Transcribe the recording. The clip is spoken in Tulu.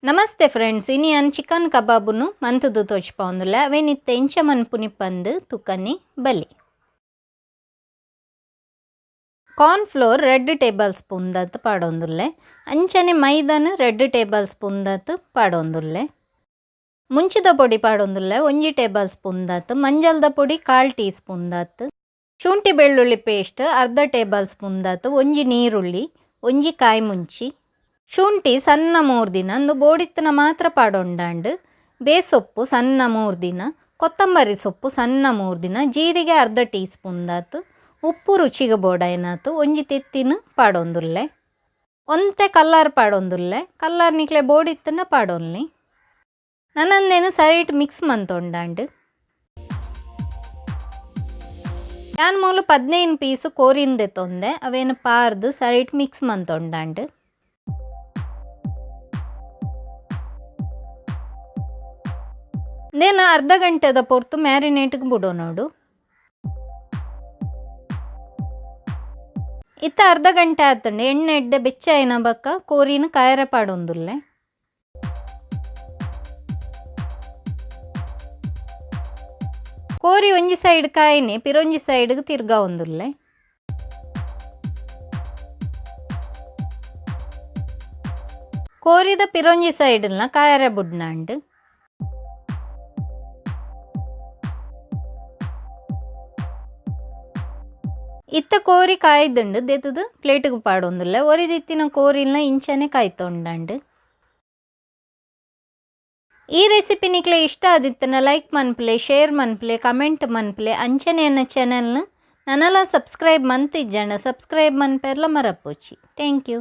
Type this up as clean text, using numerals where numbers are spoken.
ನಮಸ್ತೆ ಫ್ರೆಂಡ್ಸ್, ಇನಿ ಯಾನ್ ಚಿಕನ್ ಕಬಾಬುನು ಮಂತುದು ತೋಜ್ಪಾವೊಂದುಲ್ಲೆ. ಅವೇನ್ ಇತ್ತೆ ಇಂಚ ಮನ್ಪುನಿ ಪಂದ್ ತುಕನಿ ಬಲಿ. Corn flour 2 table spoon ದಾತ್ ಪಾಡೊಂದುಲ್ಲೆ. ಅಂಚನೆ ಮೈದನ್ 2 ಟೇಬಲ್ ಸ್ಪೂನ್ ದಾತ್ ಪಾಡೊಂದುಲ್ಲೆ. ಮುಂಚಿದ ಪೊಡಿ ಪಾಡೊಂದುಲ್ಲೆ 1 ಟೇಬಲ್ ಸ್ಪೂನ್ ದಾತ್. ಮಂಜಲ್ದ ಪೊಡಿ 1/4 ಟೀ ಸ್ಪೂನ್ ದಾತ್. ಶುಂಠಿ ಬೆಳ್ಳುಳ್ಳಿ ಪೇಸ್ಟ್ ಅರ್ಧ ಟೇಬಲ್ ಸ್ಪೂನ್ ದಾತ್. 1 ನೀರುಳ್ಳಿ, 1 ಕಾಯಿ ಮುಂಚಿ. ಶುಂಠಿ ಸಣ್ಣ ಮೂರ್ದಿನ, ಅಂದು ಬೋಡಿತ್ತಿನ ಮಾತ್ರ ಪಾಡೊಂಡಾಂಡ್. ಬೇಸೊಪ್ಪು ಸಣ್ಣ ಮೂರ್ದಿನ, ಕೊತ್ತಂಬರಿ ಸೊಪ್ಪು ಸಣ್ಣ ಮೂರ್ದಿನ, ಜೀರಿಗೆ ಅರ್ಧ ಟೀ ಸ್ಪೂನ್ ದಾತ್, ಉಪ್ಪು ರುಚಿಗೆ ಬೋಡಾಯಿನಾತ್, 1 ತೆತ್ತಿನ ಪಾಡೊಂದುಲ್ಲೆ. ಒಂತೆ ಕಲ್ಲರ್ ಪಾಡೊಂದುಲ್ಲೆ. ಕಲ್ಲರ್ ನಿಕ್ಲೆ ಬೋಡಿತ್ತನ ಪಾಡೊನ್ಲಿ. ನನಂದೇನು ಸರಿಟ್ ಮಿಕ್ಸ್ ಮಂತೊಂಡಾಂಡ್. ಯಾನ್ ಮೂಲು 15 ಪೀಸ್ ಕೋರಿಂದೆ ತೊಂದೆ. ಅವೇನು ಪಾರ್ದು ಸರಿಟ್ ಮಿಕ್ಸ್ ಮಂತೊಂಡಾಂಡ್. ದೇನ ಅರ್ಧ ಗಂಟೆದ ಪೊರ್ತು ಮ್ಯಾರಿನೇಟ್ಗೆ ಬಿಡೋ ನೋಡು. ಇತ್ತ ಅರ್ಧ ಗಂಟೆ ಆತಂಡೆ. ಎಣ್ಣೆ ಎಡ್ಡೆ ಬೆಚ್ಚ ಆಯಿನ ಬಕ್ಕ ಕೋರಿನ ಕಾಯರೆ ಪಾಡೊಂದುಲ್ಲೆ. ಕೋರಿ ಒಂಜಿ ಸೈಡ್ ಕಾಯಿನಿ ಪಿರೊಂಜಿ ಸೈಡ್ಗೆ ತಿರ್ಗಾವೊಂದುಲ್ಲೆ. ಕೋರಿದ ಪಿರೊಂಜಿ ಸೈಡ್ನ ಕಾಯರೆ ಬುಡ್ನಾಂಡ್. ಇತ್ತ ಕೋರಿ ಕಾಯ್ದುಂಡು, ದೆತ್ತದು ಪ್ಲೇಟ್ಗೆ ಪಾಡೊಂದುಲ್ಲೆ. ಒರಿದಿತ್ತಿನ ಕೋರಿನ ಇಂಚನೆ ಕಾಯ್ತೊಂಡಾಂಡ್. ಈ ರೆಸಿಪಿ ನಿಕ್ಲೆ ಇಷ್ಟ ಆದಿತ್ತನ ಲೈಕ್ ಮನ್ಪುಲೆ, ಶೇರ್ ಮನ್ಪುಲೆ, ಕಮೆಂಟ್ ಮನ್ಪುಲೆ. ಅಂಚನೆ ಎನ್ನ ಚಾನೆಲ್ನ ನನಲ ಸಬ್ಸ್ಕ್ರೈಬ್ ಮಂತಿಜ್ಜಂಡ ಸಬ್ಸ್ಕ್ರೈಬ್ ಮನ್ಪೆರ್ಲ ಮರಪೋಚಿ. Thank you.